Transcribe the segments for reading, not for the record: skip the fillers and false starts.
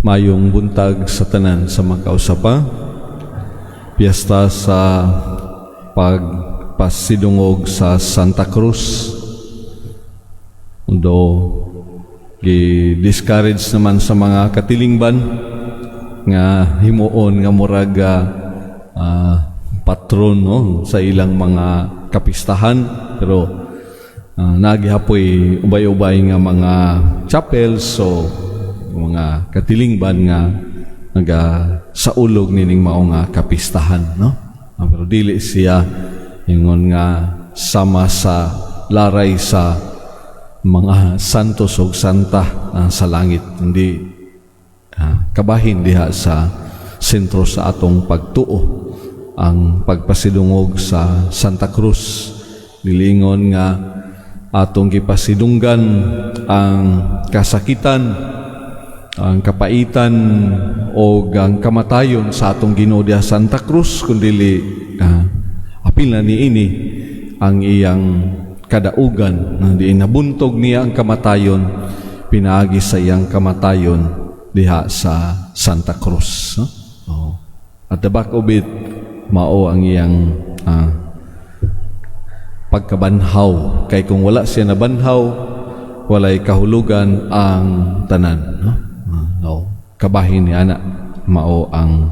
Mayong buntag sa tanan sa makausapa. Piyesta sa pagpasidungog sa Santa Cruz. Do gi-discourage naman sa mga katilingban nga himuon nga murag patron, no, sa ilang mga kapistahan, pero nagihapoy ubay-ubay nga mga chapels, so mga katilingban nga naga saulog nining mao nga kapistahan, no? Pero dili siya ingon nga sama sa laray sa mga santos ug santa sa langit, hindi kabahin diha sa sentro sa atong pagtuo ang pagpasidungog sa Santa Cruz. Dili ingon nga atong gipasidunggan ang kasakitan, ang kapaitan o ang kamatayon sa atong Ginoo diha sa Santa Cruz, kundi apil na niini ang iyang kadaugan na diin nabuntog niya ang kamatayon pinaagi sa iyang kamatayon diha sa Santa Cruz, no? Oh. At the back of it, mao ang iyang pagkabanhaw, kay kung wala siya nabanhaw, walay kahulugan ang tanan, no? No. Kabahin ni ana mao ang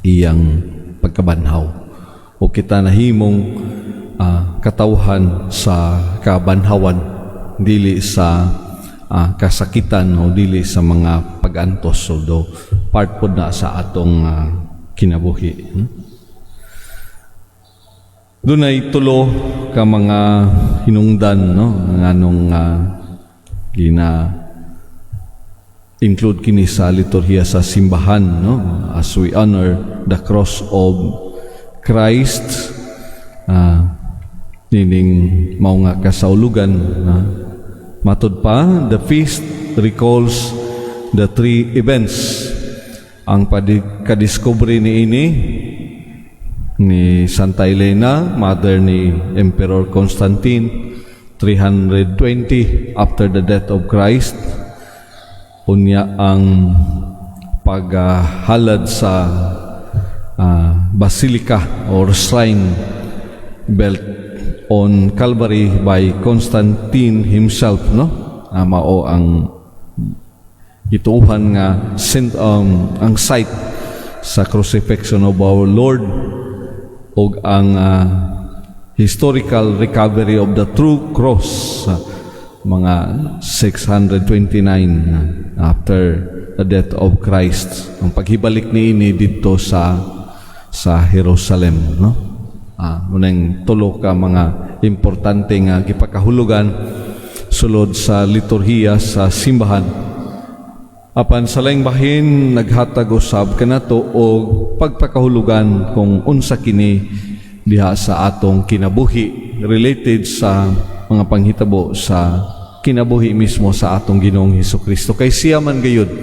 iyang pagkabanhaw o kita nahimong katawhan sa kabanhawan, dili sa kasakitan o dili sa mga pagantos, although part pod na sa atong kinabuhi. Dunay tulo ka mga hinungdan, no, nganong gina include kini sa liturhiya sa simbahan, no, as we honor the cross of Christ nining mao nga kasaulugan. Matud pa, the feast recalls the three events: ang kadiskubre ni ini ni Santa Elena, mother ni Emperor Constantine, 320 after the death of Christ. Unya ang paghalad sa basilica or shrine built on Calvary by Constantine himself, no? Mao ang gituohan nga sent ang site sa crucifixion of our Lord, ug ang historical recovery of the true cross, mga 629 after the death of Christ, ang paghibalik niini didto sa Jerusalem, no? Munang tulo ka mga importante nga gipakahulugan sulod sa liturhiya sa simbahan. Apan sa laing bahin, naghatag usab kanato og pagpakahulugan kung unsa kini diha sa atong kinabuhi, related sa mga panghitabo sa kinabuhi mismo sa atong Ginoong Hesus. Kay siya man gayud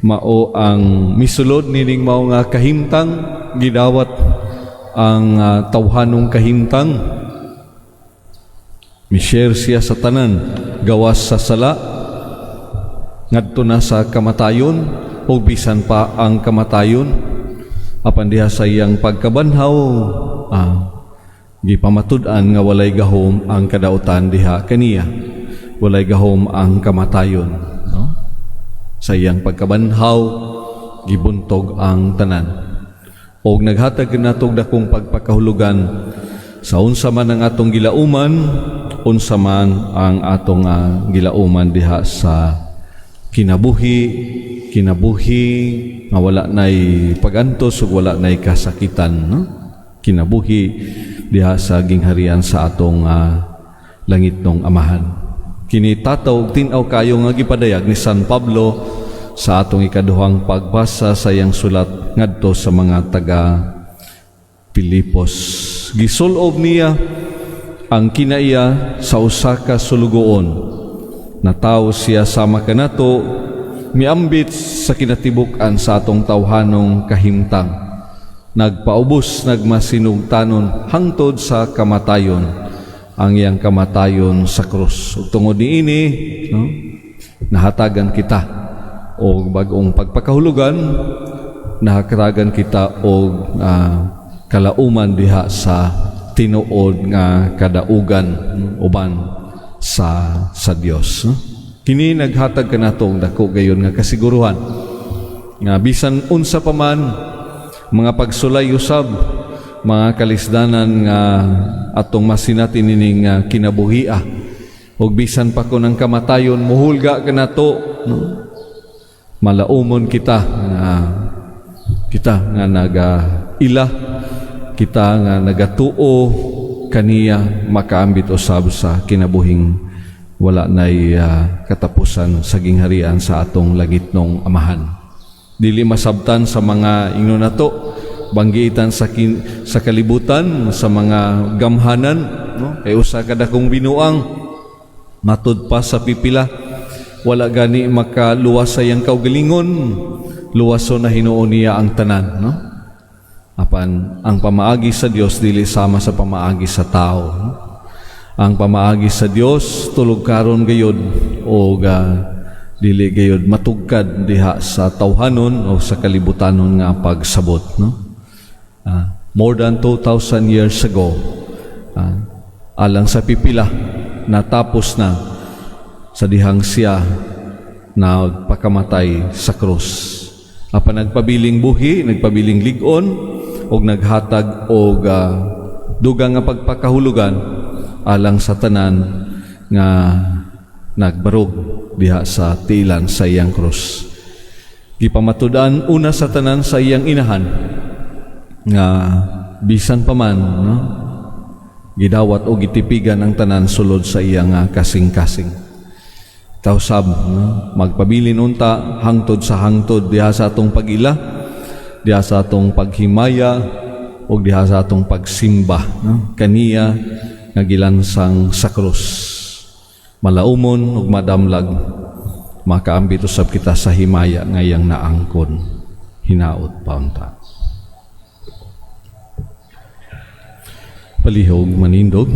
mao ang misulod nining mao nga kahimtang, gidawat ang tawhanong kahimtang. Mi-share siya sa tanan gawas sa sala ngadto na sa kamatayon o bisan pa ang kamatayon. Apan diha sa iyang pagkabanhaw, gipamatud-an nga walay gahom ang kadautan diha kaniya, walay gahom ang kamatayon, no? Sa iyang pagkabanhaw, gibuntog ang tanan og naghatag kanatog dakong pagpakahulugan sa unsa man ang atong gilauman, unsa man ang atong gilauman diha sa kinabuhi, kinabuhi nga wala nay pagantos ug wala nay kasakitan, no? Kinabuhi diha sa gingharian sa atong langitnong Amahan. Kini tataw ug tin-aw kayo nga gipadayag ni San Pablo sa atong ikaduhang pagbasa sa iyang sulat ngadto sa mga taga Pilipos. Gisulob niya ang kinaiya sa usa ka sulugoon. Natawo siya sama kanato, miambit sa kinatibuk-an sa atong tawhanong kahimtang. Nagpaubos, nagmasinugtanon hangtod sa kamatayon, ang iyang kamatayon sa krus. Ug tungod niini, no, nahatagan kita og bag-ong pagpakahulugan, nahakaragan kita og kalauman diha sa tinuod nga kadaugan uban sa Dios, no? Kini naghatag kanato og dako gayon nga kasiguruhan nga bisan unsa pa man mga pagsulay usab, mga kalisdanan nga atong masinati nining kinabuhia, ug bisan pa kon ang kamatayon muhulga kanato, no? Malaumon kita nga kita nga naga ila, kita nga nagatuo kaniya, makaambit usab sa kinabuhing wala nay katapusan sa gingharian sa atong langitnong Amahan. Dili masabtan sa mga ingnon nato, banggiitan sa kalibutan, sa mga gamhanan, no? Kay usa ka dakong binuang, matud pa sa pipila, wala gani makaluwas sa iyang kaugalingon, luwason na hinuon niya ang tanan, no? Apan ang pamaagi sa Dios dili sama sa pamaagi sa tao, no? Ang pamaagi sa Dios tulog karon gayod o dili gayod matugkad diha sa tawhanon o sa kalibutanon nga pagsabot, no? More than 2,000 years ago, alang sa pipila, natapos na sa dihang siya nagpakamatay sa krus. Apan nagpabiling buhi, nagpabiling lig-on og naghatag og dugang nga pagpakahulugan alang sa tanan nga nagbarog diha sa tiilan sa iyang krus. Gipamatud-an una sa tanan sa iyang inahan nga bisan pa man, no, gidawat o gitipigan ang tanan sulod sa iyang kasing-kasing. Tausab, no, magpabilin unta hangtod sa hangtod diha sa atong pag-ila, diha sa atong paghimaya o diha sa atong pagsimba, no, kaniya nga gilansang sa krus. Malaumon ug madamlag, makaambit usab kita sa himaya nga iyang naangkon. Hinaot pa unta. Palihog manindog.